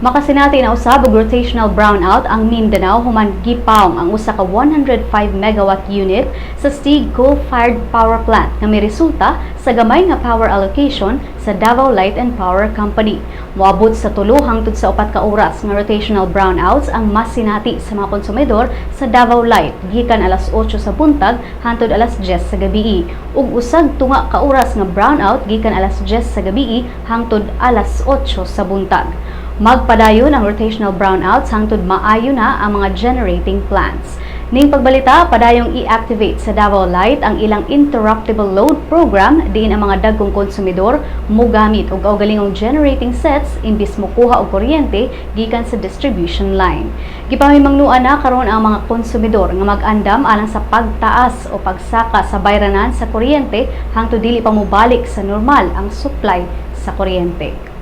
Makasinati na usab og rotational brownout ang Mindanao human gipawong ang usa ka 105 megawatt unit sa Stieg coal-fired power plant nga miresulta sa gamay nga power allocation sa Davao Light and Power Company. Moabot sa 3 hangtod sa 4 ka oras nga rotational brownouts ang masinati sa mga konsumidor sa Davao Light gikan alas 8 sa buntag hangtod alas 10 sa gabii ug usag tunga ka oras nga brownout gikan alas 10 sa gabii hangtod alas 8 sa buntag. Magpadayon ang rotational brownouts hangtod maayo na ang mga generating plants. Ning pagbalita, padayong i-activate sa Davao Light ang ilang interruptible load program diin ang mga dagkong konsumidor mogamit og kaugalingong generating sets imbis mokuha og kuryente gikan sa distribution line. Gipamimangnuan na karon ang mga konsumidor nga mag-andam alang sa pagtaas o pagsaka sa bayranan sa kuryente hangtod dili pa mobalik sa normal ang supply sa kuryente.